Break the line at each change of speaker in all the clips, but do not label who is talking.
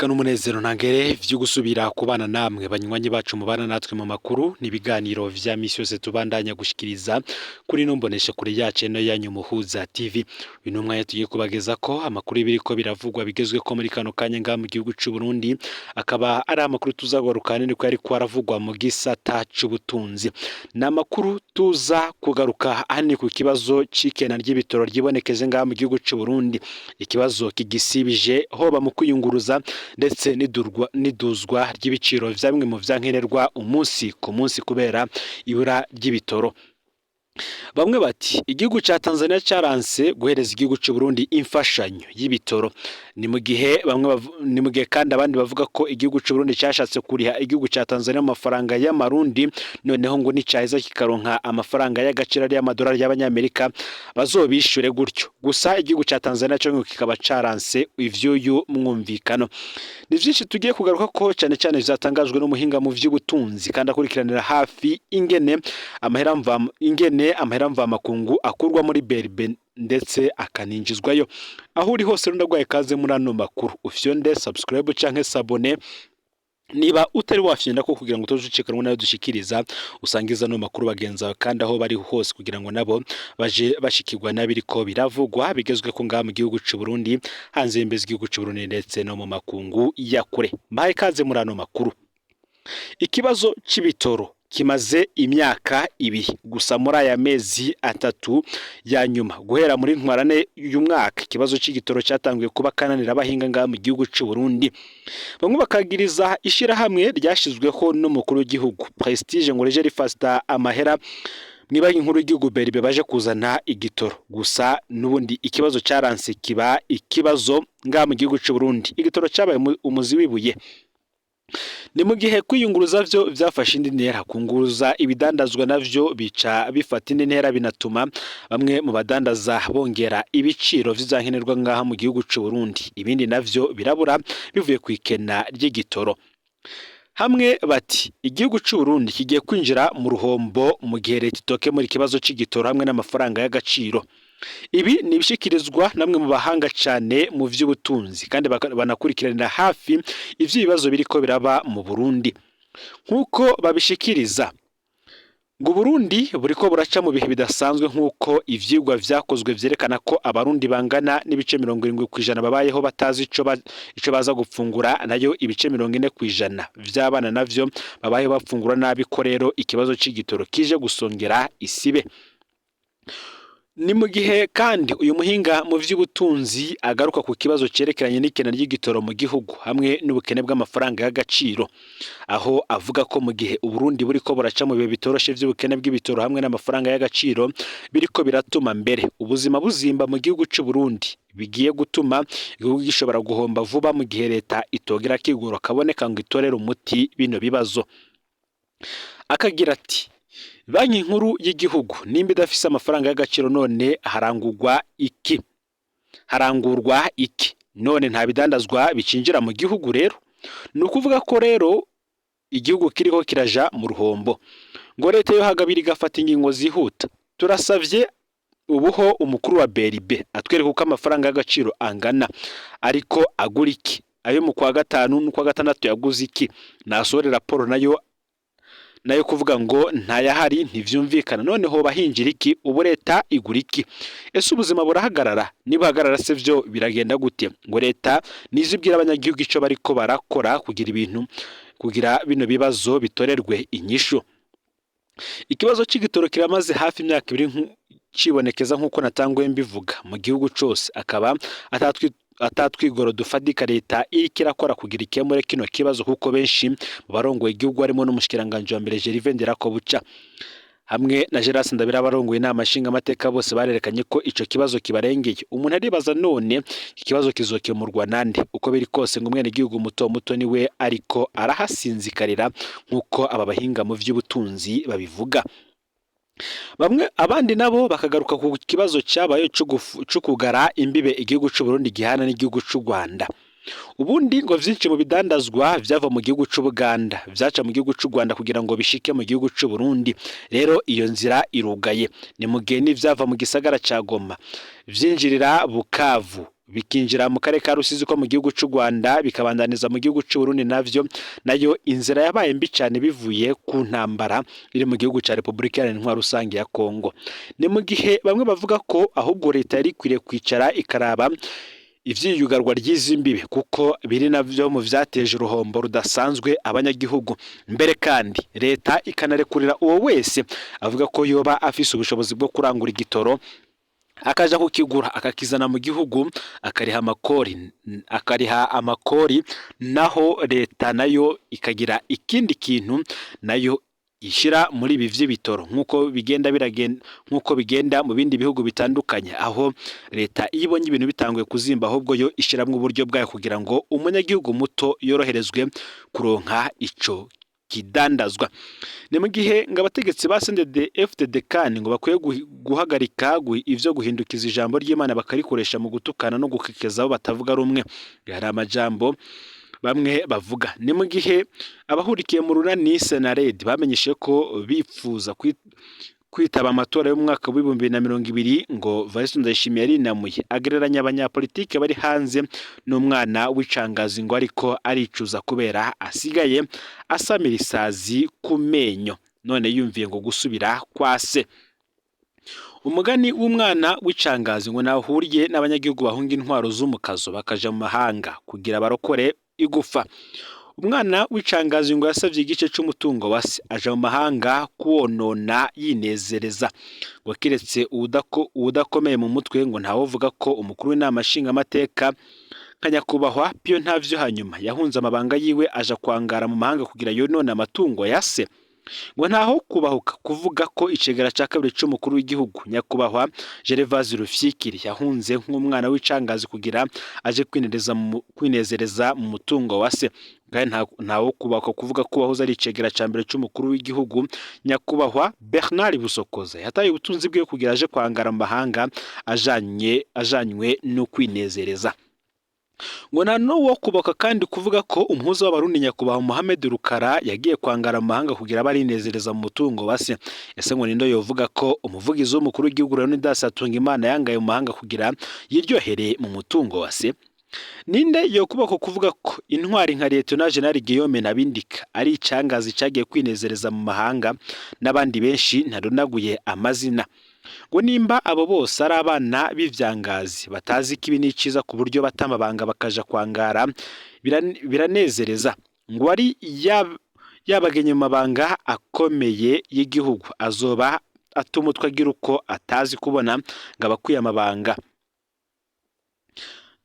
N'iteka n'umunezero ntangere vyo gusubira kubana namwe banywanyi bacu mubana natwe mu makuru n'ibiganiro vya misi yose tubandanya gushikiriza kuri ino mbonesha kure yacu ino yanyu Muhuza TV. Uyu ni umwanya tugiye kubageza ko amakuru y'ibiriko biravugwa bigezweko muri kano kanya ngaha mu gihugu c'u Burundi, akaba ari amakuru tuzagaruka ahanini ko yariko aravugwa mu gisata c'ubutunzi. Ni amakuru tuza kugaruka ahanini ku kibazo c'ikena ry'ibitoro ryibonekeze ngaha mu gihugu c'u Burundi, ikibazo kigisibije hoba mu kwiyunguruza ndetse n'iduzwa ry'ibiciro vya bimwe mu vyankenerwa umunsi ku munsi kubera ibura ry'ibitoro. Bamwe bati igihugu ca Tanzania caranse guhereza igihugu c'u Burundi imfashanyo y'ibitoro. Ni mu gihe bamwe ni mu gihe kandi abandi bavuga ko igihugu c'u Burundi cashatse kuriha igihugu ca Tanzania mu mafaranga y'amarundi, noneho ngo nicaheza kikaronka amafaranga y'agaciro ari y'amadolari y'abanyamerika bazobishure gutyo. Gusa igihugu ca Tanzania co ngo kikaba caranse ivy'uyu mwumvikano. Ni vyinshi tugiye kugaruka ko cane cane vyatangajwe n'umuhinga mu vy'ubutunzi kandi akurikiranira hafi ingene amahera mvamakungu akurwa muri BRB ndetse akaninjizwayo. Aho uri hose rero ndaguhaye ikaze muri ano makuru, ufyonde subscribe canke s'abonner niba utari wafyonda ko kugira ngo utoje nayo dushikiriza, usangiza ano makuru bagenzi bawe kandi aho bari hose kugira ngo nabo baje bashikirwa n'abiriko biravugwa bigezweko ngaha mu gihugu c'u Burundi, hanze y'imbibe z'igihugu c'u Burundi ndetse no mu makungu ya kure. Mbahaye ikaze muri ano makuru. Ikibazo c'ibitoro kimaze imyaka 2 gusa muri aya mezi 3 ya nyuma guhera muri ntwarane y'uyu mwaka, ikibazo c'igitoro catanguye kuba kananira abahinga ngaha mu gihugu c'u Burundi. Bamwe bakagiriza ishirahamwe ryashizweho n'umukuru w'igihugu Prestige ngo rije rifata amahera mw'ibanki nkuru y'igihugu BRB baje kuzana igitoro. Gusa n'ubundi ikibazo caranse kiba ikibazo ngaha mu gihugu c'u Burundi, igitoro cabaye umuzi w'ibuye. Ni mu gihe kwiyunguruza vyo vyafashe indi ntera, kunguruza ibidandazwa navyo bica bifata indi ntera, binatuma bamwe mu badandaza bongera ibiciro vy'ivyankenerwa ngaha mu gihugu c'u Burundi. Ibindi navyo birabura bivuye kw'ikena ry'igitoro. Hamwe bati igihugu c'u Burundi kigiye kwinjira mu ruhombo mu gihe leta itokemura ikibazo c'igitoro hamwe n'amafaranga y'agaciro. Ibi ni ibishikirizwa namwe mu bahanga cane mu vy'ubutunzi kandi banakurikiranira hafi ivy'ibibazo biriko biraba mu Burundi. Nk'uko babishikiriza ngo Burundi buriko buraca mu bihe bidasanzwe, nk'uko ivyigwa vyakozwe vyerekana ko abarundi bangana n'ibice 70% babayeho batazi ico baza gupfungura, nayo ibice 40% vy'abana navyo babayeho bapfungura nabi, ko rero ikibazo c'igitoro kije gusongera isibe. Ni mu gihe kandi uyu muhinga mu vy'ubutunzi agaruka ku kibazo cerekeranye n'ikena ry'igitoro mu gihugu hamwe n'ubukene bw'amafaranga y'agaciro, aho avuga ko mu gihe Uburundi buriko buraca mu bihe bitoroshe vy'ubukene bw'ibitoro hamwe n'amafaranga y'agaciro biriko biratuma mbere ubuzima buzimba mu gihugu c'u Burundi, bigiye gutuma igihugu gishobora guhomba vuba mu gihe leta itogera kigoro kaboneka ngo itorere umuti bino bibazo. Akagira ati banki nkuru y'igihugu nimba idafise amafaranga y'agaciro none harangurwa iki? Harangurwa iki? None nta bidandazwa bicinjira mu gihugu rero? Ni ukuvuga ko rero igihugu kiriko kiraja mu ruhombo. Ngo leta yo hagabira igafata ingingo zihuta. Turasavye ubuho umukuru wa BRB atwereka uko amafaranga y'agaciro angana, ariko agura iki? Ayo mu kwa gatanu n'ukwa gatandatu yaguze iki? Nasohore raporo nayo kuvuga ngo ntayahari ntivyumvikana. None hoba hinjira iki? Ubu leta igura iki? Ese ubuzima burahagarara? Nibuhagarara se vyo biragenda gute? Ngo leta nizo ibwira abanyagihugu ico bariko barakora kugira ibintu kugira bino bibazo bitorerwe inyishu. Ikibazo c'igitoro kiramaze hafi imyaka 2 cibonekeza nk'uko natanguye mbivuga mu gihugu cose, akaba atatwigoro dufatika leta iriko irakora kugira ikemure kino kibazo, kuko benshi mu barongoye igihugu harimo n'umushikiranganji wa mbere Gervais Ndirakobuca hamwe na Gerard Ndabira abarongoye inama nshingamateka bose barerekanye ko ico kibazo kibarengeye. Umuntu aribaza none ikibazo kizokemurwa nande? Uko biri kose ngo umwenegihugu muto muto niwe ariko arahasinzikarira nk'uko aba bahinga mu vy'ubutunzi babivuga. Bamwe abandi nabo bakagaruka ku kibazo cyabaye co kugara imbibe igihugu c'u Burundi gihana n'igihugu c'u Rwanda. Ubundi ngo vyinshi mu bidandazwa vyava mu gihugu c'u Buganda vyaca mu gihugu c'u Rwanda kugira ngo bishike mu gihugu c'u Burundi, rero iyo nzira irugaye. Ni mu gihe n'ivyava mu gisagara ca Goma vyinjirira Bukavu. Bikinjira mu karere ka Rusizi ko mu gihugu c'u Rwanda, bikabandaniza mu gihugu c'u Burundi. Navyo nayo inzira yabaye mbi cyane bivuye ku ntambara iri mu gihugu ca Repubulika Iharanira Intwaro Rusange ya Kongo. Ni mu gihe bamwe bavuga ko ahubwo leta yari ikwiriye kwicara ikaraba ivyiyugarwa ry'izi mbibe, kuko biri navyo mu vyateje uruhombo rudasanzwe abanyagihugu. Mbere kandi leta ikanarekurira uwo wese avuga ko yoba afise ubushobozi bwo kurangura igitoro, akaja kukigura, akakizana mu gihugu, akariha amakori, naho leta nayo ikagira ikindi kintu nayo ishyira muri ibi vy'ibitoro, nk'uko bigenda biragenda, nk'uko bigenda mu bindi bihugu bitandukanye, aho leta iyo ibonye ibintu bitanguye kuzimba, ahubwo yo ishiramwo uburyo bwayo kugira ngo umunyagihugu muto yoroherezwe kuronka ico kidandazwa. Ni mu gihe ngo abategetsi ba CNDD FDD kandi ngo bakwiye guhagarika ivyo guhindukiza ijambo ry'Imana bakarikoresha mu gutukana no gukekeza abo batavuga rumwe. Hari amajambo bamwe bavuga. Ni mu gihe abahurikiye mu runani Senared bamenyeshe ko bipfuza kwitaba amatora y'umwaka w'2020. Ngo Evariste Ndayishimiye yarinamuye, agereranya abanyapolitike bari hanze n'umwana w'icangazi, ngo ariko aricuza kubera asigaye asamira isazi ku menyo, none yumviye ngo gusubira kwa se. Umugani w'umwana w'icangazi ngo nahuriye n'abanyagihugu bahunga intwaro z'umukazo bakaja mu mahanga kugira barokore igufa. Umwana w'icangazi ngo yasavye igice c'umutungo wa se, aja mu mahanga kuwonona yinezereza. Ngo kiretse uwudakomeye mu mutwe, ngo ntawovuga ko umukuru w'inama nshingamateka nka nyakubahwa Pio Ntavyo hanyuma yahunze amabanga yiwe, aja kwangara mu mahanga kugira yonone amatungo ya se. Ngo ntaho kubahuka kuvuga ko icegera ca kabiri c'umukuru w'igihugu, nyakubahwa Gervase Rufyikiri, yahunze nk'umwana w'icangazi kugira aje kwinezereza mu mutungo wa se. Kandi ntawo kubaka kuvuga ko wahoze ari icegera ca mbere c'umukuru w'igihugu, nyakubahwa Bernard Busokoza, yataye ubutunzi bwiwe kugira aje kwangara mu mahanga ajanywe no kwinezereza. Ngo nta n'uwo kubaka kandi kuvuga ko umuhuza w'Abarundi, nyakubahwa Mohamed Rukara, yagiye kwangara mu mahanga kugira abe arinezereza mu mutungo wa se. Ese ngo ninde yovuga ko umuvugizi w'umukuru w'igihugu Leonidas Hatungimana yangaye mu mahanga kugira yiryohere mu mutungo wa se? Ninde yokubaka kuvuga ko intwari nka Lieutenant General Guillaume Ntabindika ari icangazi cagiye kwinezereza mu mahanga, n'abandi benshi ntadonaguye amazina? Ngo nimba abo bose ari abana b'ivyangazi batazi ikibi n'iciza, ku buryo bata amabanga bakaja kwangara biranezereza, ngo ari yabagenye mu mabanga akomeye y'igihugu, azoba atumutwe agira uko atazi kubona ngo abakwiye amabanga.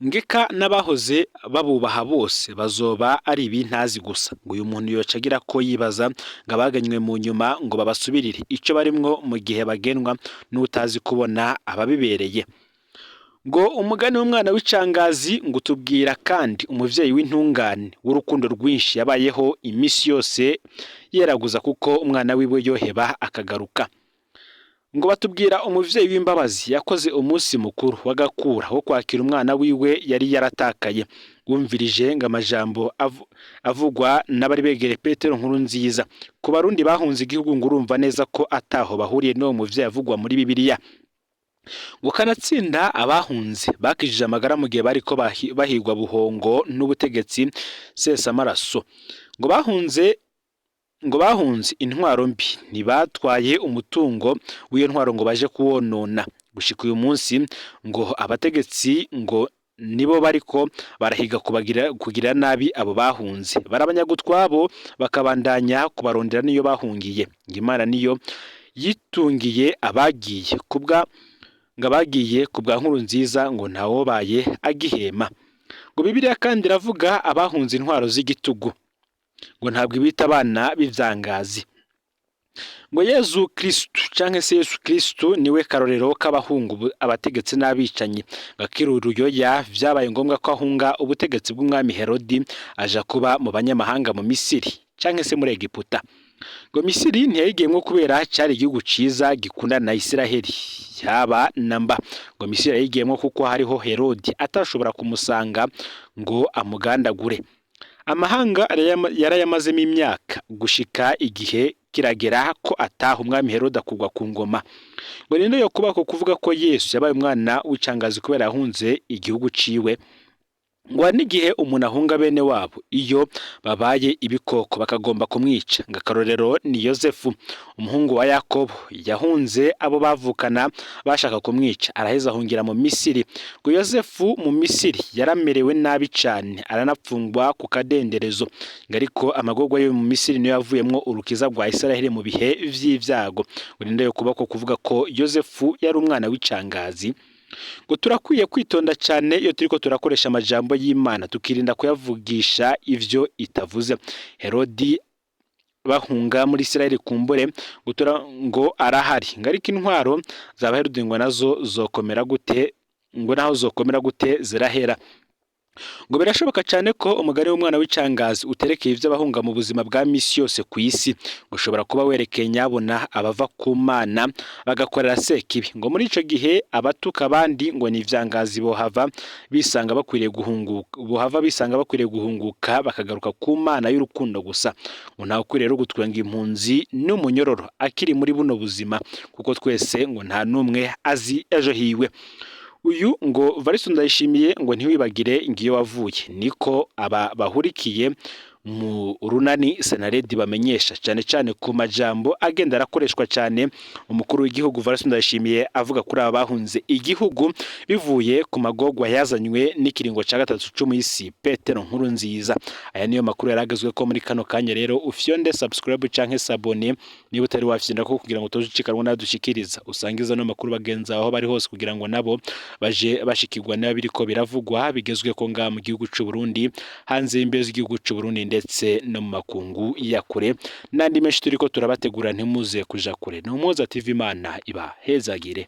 Ngeka n'abahoze babubaha bose bazoba ari ibintazi gusa. Ngo uyu muntu yoca agira ko yibaza ngo abaganywe mu nyuma ngo babasubirire ico barimwo, mu gihe bagenwa n'utazi kubona ababibereye. Ngo umugani w'umwana w'icangazi ngo utubwira kandi umuvyeyi w'intungane w'urukundo rwinshi yabayeho imisi yose yeraguza kuko umwana wiwe yoheba akagaruka. Ngo batubwira umuvyeyi w'imbabazi yakoze umunsi mukuru w'agakura wo kwakira umwana wiwe yari yaratakaye. Wumvirije ngo amajambo avugwa n'abari begereye Petero Nkuru Nziza ku Barundi bahunze igihugu, ngo urumva neza ko ataho bahuriye n'uwo muvyeyi avugwa muri Bibiliya. Ngo kanatsinda abahunze bakijije amagara mu gihe bariko bahigwa buhongo n'ubutegetsi sesamaraso. Ngo bahunze intwaro mbi, ntibatwaye umutungo w'iyo ntwaro ngo baje kuwonona. Gushika uyu munsi ngo abategetsi ngo nibo bariko barahiga kugira nabi abo bahunze, barabanyagutwabo, bakabandanya kubarondera niyo bahungiye. Ngo Imana niyo yitungiye abagiye kubwa, ngo abagiye ku bwa Nkuru Nziza ngo ntawobaye agihema. Ngo Bibiliya kandi iravuga abahunze intwaro z'igitugu, ngo ntabwo ibita abana b'ivyangazi. Ngo Yezu Kristu canke se Yesu Kristu niwe karorero k'abahungu abategetsi n'abicanyi. Ngo akiri uruyoya vyabaye ngombwa ko ahunga ubutegetsi bw'umwami Herodi, aja kuba mu banyamahanga mu Misiri canke se muri Egiputa. Ngo Misiri ntiyayigiyemwo kubera cari igihugu ciza gikundana na Isiraheli, yaba namba. Ngo Misiri yayigiyemwo kuko hariho Herodi atashobora kumusanga ngo amugandagure. Amahanga yarayamazemo imyaka gushika igihe. kiragera ko ataha umwami Herode akugwa ku ngoma. Ngo ninde yo kubako kuvuga ko Yesu yabaye umwana w'icangazi kubera yahunze igihugu ciwe? Ngo hari n'igihe umuntu ahunga bene wabo iyo babaye ibikoko bakagomba kumwica. Ngo akarorero ni Yosefu umuhungu wa Yakobo, yahunze abo bavukana bashaka kumwica, araheza ahungira mu Misiri. Ngo Yosefu mu Misiri yaramerewe nabi cane, aranapfungwa ku kadenderezo. Ngo ariko amagorwa yo mu Misiri niyo yavuyemwo urukiza rwa Israheli mu bihe vy'ivyago. Ngo ninde yo kubako kuvuga ko Yosefu yari umwana w'icangazi? Ngo turakwiye kwitonda cyane iyo turiko turakoresha amajambo y'Imana, tukirinda kuyavugisha ivyo itavuze. Herodi bahunga muri Israeli kumbure ngo ngo arahari, ngo ariko intwaro za Herodi ngo nazo zokomera gute, ngo naho zokomera gute zirahera. Ngo birashoboka cyane ko umugani w'umwana w'icangazi uterekeye ivy'abahunga mu buzima bwa misi yose ku isi, ngo ushobora kuba werekeye nyabona abava ku Mana bagakorera Sekibi. Ngo muri ico gihe abatuka abandi ngo ni ivyangazi bohava bisanga bakwiriye guhunguka, bohava bisanga bakwiriye guhunguka bakagaruka ku Mana y'urukundo gusa. Ngo ntawe ukwiriye rero gutwenga impunzi n'umunyororo akiri muri buno buzima, kuko twese ngo nta n'umwe azi ejo hiwe. Uyu ngo Varisto Ndayishimiye ngo ntiwibagire ngiyo wavuye, niko aba bahurikiye mu runani Senaredi bamenyesha, cyane cyane ku majambo agenda arakoreshwa cyane umukuru w'igihugu Varisto Ndayishimiye avuga kuri aba bahunze igihugu bivuye ku magorwa yazanywe n'ikiringo cya gatatu c'umuhisi Petero Nkurunziza. Aya niyo makuru yaragezwe ko muri kano kanya. Rero ufyonde subscribe canke s'abonner niba utari wafyonda ko, kugira ngo utoje nadushikiriza, usangiza no makuru bagenzi aho bari hose, kugira ngo nabo baje bashikirwa niba biriko biravugwa bigezwe ko ngaha mu gihugu c'u Burundi, hanze y'imbibe z'igihugu c'u Burundi, ndetse no mu makungu ya kure, n'andi menshi turiko turabategura. Ntimuze kuja kure. Ni Umuhoza TV, Imana ibahezagire.